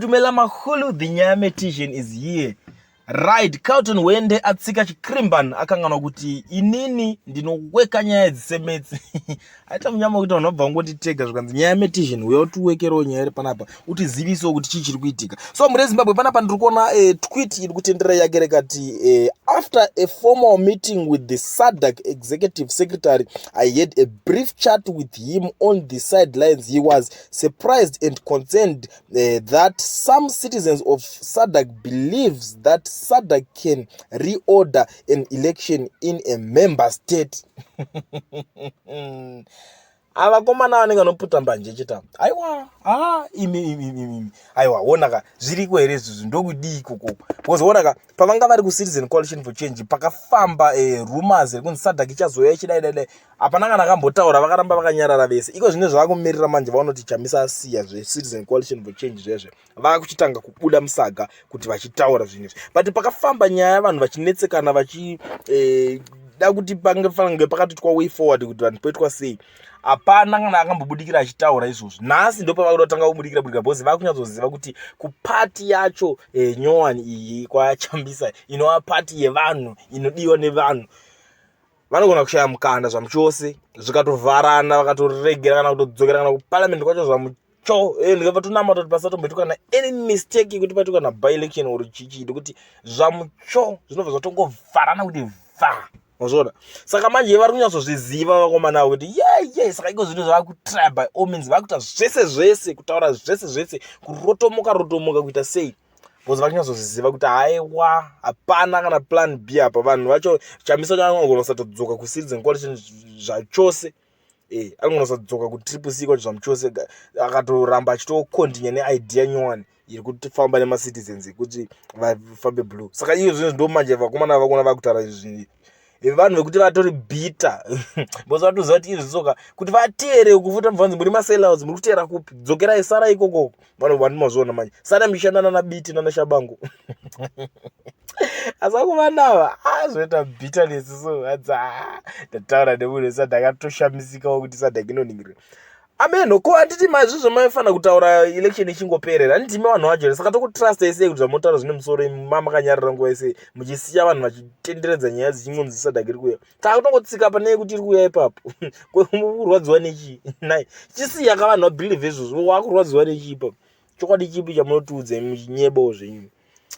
Dumela Mahulu, the Nyametician is here. Right, Carlton Wende atsika chikrimban akanganwa kuti inini ndinoweka nyaya idzi semetsi. Aita munyama wekuti vanhu vabva vangoti tega zvikanzi nyaya metician uya utiwekerewo nyaya iri panapa utizivisewo kuti chii chiri kuitika. So mhuri yeZimbabwe panapa ndiri kuona tweet iri kutenderera yake rekati after a formal meeting with the SADC executive secretary I had a brief chat with him on the sidelines. He was surprised and concerned that some citizens of SADC believes that SADC can reorder an election in a member state. Avakomana vanenge vanoputa mbanje chete. Aiwa, a imi imi imi imi, aiwa, onaka zviriko here izvozvi? Ndokudii ikoko? Because onaka pavanga vari kuCitizen Coalition for Change pakafamba rumors rekunzi SADC ichazouya ichidai dai dai, hapana kana akambotaura, vakaramba vakanyarara vese. Iko zvine zvavakumirira manje, vaonoti Chamisa asiya zveCitizen Coalition for Change zvezve, vakuchitanga kubuda musaga kuti vachitaura zvinhu izvi. But pakafamba nyaya, vanhu vachinetsekana, vachida kuti pange pakatoitwa way forward kuti vanhu poitwa sei, hapana kana akambobudikira achitaura izvozvo. Nhasi ndo pavakuda kutanga kubudikira budikira because vakunyatsoziva kuti kupati yacho nyowani iyi kwaChamisa, inova pati yevanhu inodiwa nevanhu, vanogona kushaya mukanda zvamuchose, zvikatovharana, vakatoregera kana kutodzokera kana kuparliament kwacho zvamucho. Ndikabva tonamata kuti pasatomboitwa kana any mistake yekuti paitwa kana by election or chichi, nekuti zvamucho zvinobva zvatongovharana kuti vha, mazviona. Saka manje vari kunyatsozviziva vakomana avo kuti yeye. Saka iko zvinhu zvavakutry by all means, vakuita zvese zvese, kutaura zvese zvese, kurotomoka rotomoka, kuita sei, because vakunyatsozviziva kuti haiwa, hapana kana plan B apa. Vanhu vacho, Chamisa chacho anogona kusatodzoka kuCitizen Coalition zvachose, anogona kusadzoka kuTriple C kwacho zvamuchose, akatoramba achitocontinue neidea nyowani iri kufamba nemacitizens yekuti vafambe blue. Saka iyo zvinhu ndo manje vakomana vakuona vakutaura izvi, vanhu vekuti vatori bitter because vatoziva kuti izvi soka kuti vateere kufuta mubvanzi muri masellouts, muri kuteera kupi? Dzokerai, sara ikoko. Vanhu vandimazviona manje, sara mishanda nana Biti nana Shabangu, asi akuvanava zvoita bitterness. So adza ndataura nemunhu SADC, akatoshamisikawo kuti SADC inoningirira ameno ko. Handiti mazvizvo maifanira kutaura election ichingoperera? Handitime vanhu vacho, saka tokutrust sei kuti zvamotaura zvine musoro? Mamakanyarara nguva yese muchisiya vanhu vachitenderedza nyaya dzichingonzi SADC iri kuuya. Takutongotsika pane yekuti iri kuuya ipapo, kurwadziwa nechii nai? Chisiya ka vanhu vabelieve izvozvo. Wakurwadziwa nechii ipapo? Chokwadi chipi chamunotiudza muchinyebowo zvenyu?